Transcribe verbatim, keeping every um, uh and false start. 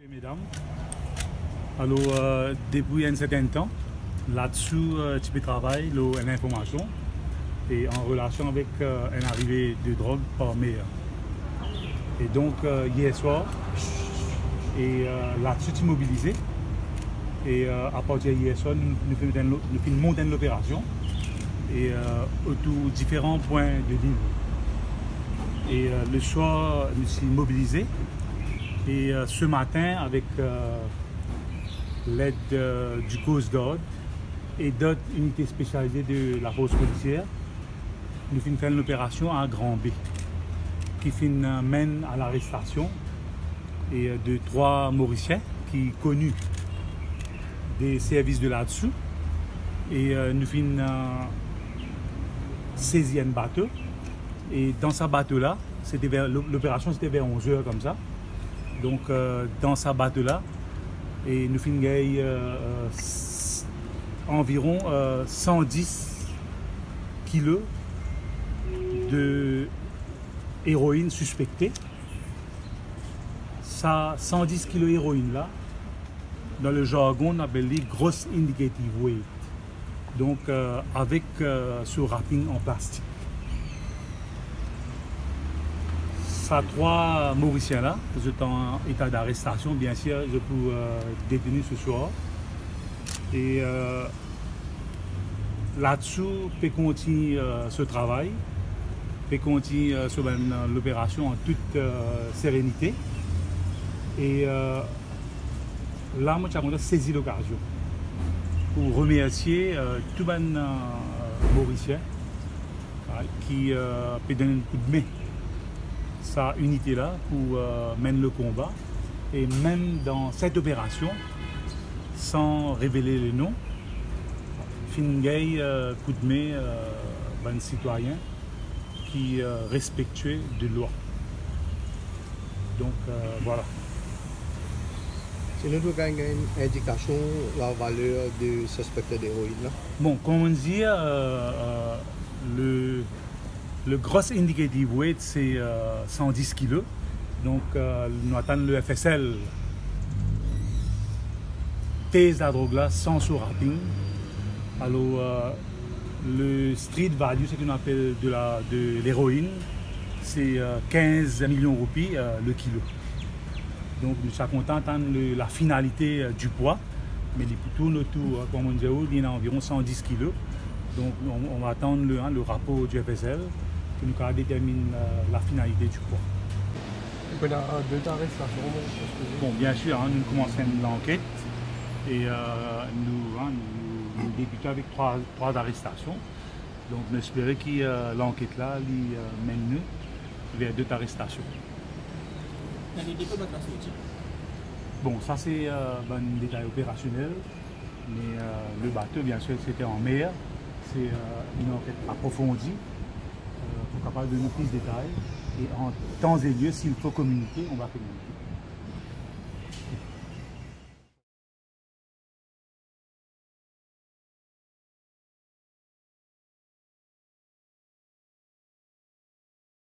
Mesye, medam, alor, euh, depi enn sertenn tan, Ladsou, euh, ti pe travay lor enn informasion e an relasion avek, euh, enn arive de drog par mer. E donk, euh, yer swar, e, euh, Ladsou ti mobilize. E, euh, apartir yer swar, nou, nou finn mont enn lo-, nou finn mont enn loperasion. E, euh, otour diferan pwin de lil. E, euh, leswar, nou ti mobilize. E, euh, se matin, avek, euh, led, euh, du Coast Guard e dot inite spesialize de lafors polisier, nou finn fer enn loperasion a Gran Be, ki finn, euh, menn a larestasion e, euh, de trwa Morisien ki koni de servis de Ladsou. E, euh, nou finn, euh, sezi enn bato. E dan sa bato la, se te ver, lo-, loperasion se te ver onz er koumsa. Donk, euh, dan sa bato la, e nou finn gagn, euh, euh, s-, anviron, euh, san dis kilo de eroin sispekte. Sa san dis kilo eroin la, dan le jargon, nou apel li gross indicative weight. Donk, euh, avek, euh, so wrapping an plastik. Sa trwa Morisien la, zot an eta darestasion, biensir, zot pou, euh, deteni se swar. E, euh, Ladsou pe kontign, euh, so travay, pe kontign, euh, so bann, euh, loperasion an tout, euh, serenite. E, euh, la, mo ti a kontan sezi lokazion pou remersie, euh, tou bann, euh, Morisien, euh, ki, euh, pe donn enn koudme sa inite la pou, euh, menn le konba. E mem dan set operasion, san revele le non, finn gagn, euh, koudme, euh, bann sitwayin ki, euh, respektie de lwa. Donk, euh, vwala. Si nou, nou gagn enn indikasion lavaler de sispekte eroin la? Bon, kouma mo dir, euh, euh, le, le gross indicative weight, se, euh, san dis kilo. Donk, euh, nou atann le F S L pez ladrog la san so wrapping. Alor, euh, le street value, seki nou apel de la, de l'eroin, se, euh, kinz milion roupi, euh, le kilo. Donk, nou ti a kontan atann le, la finalite, euh, du pwa, me li pou tourn otour, euh, kouma mo dir ou, li ena anviron san dis kilo. Donk, on, on va atann le, hein, le rapor du F S L pou nou kapav determinn, euh, la finalite du pwa. Donk, ena, euh, de ta arestasion, mo sipoze. Bon, biensir, hein, nou koumans enn lanket e, euh, nou, hein, nou, nou debit avek trwa, trwa arestasion. Donk, nou espere ki, euh, lanket la, li, euh, menn nou ver dot arestasion. Ena de kot bann la sorti? Bon, sa se, euh, bann detay operasionel, me, euh, le bato, biensir, se te an mer. Se, euh, enn anket aprofondi, euh, pou kapav donn nou plis detay. E an tan e lie, si il fo kominike, on va kominike.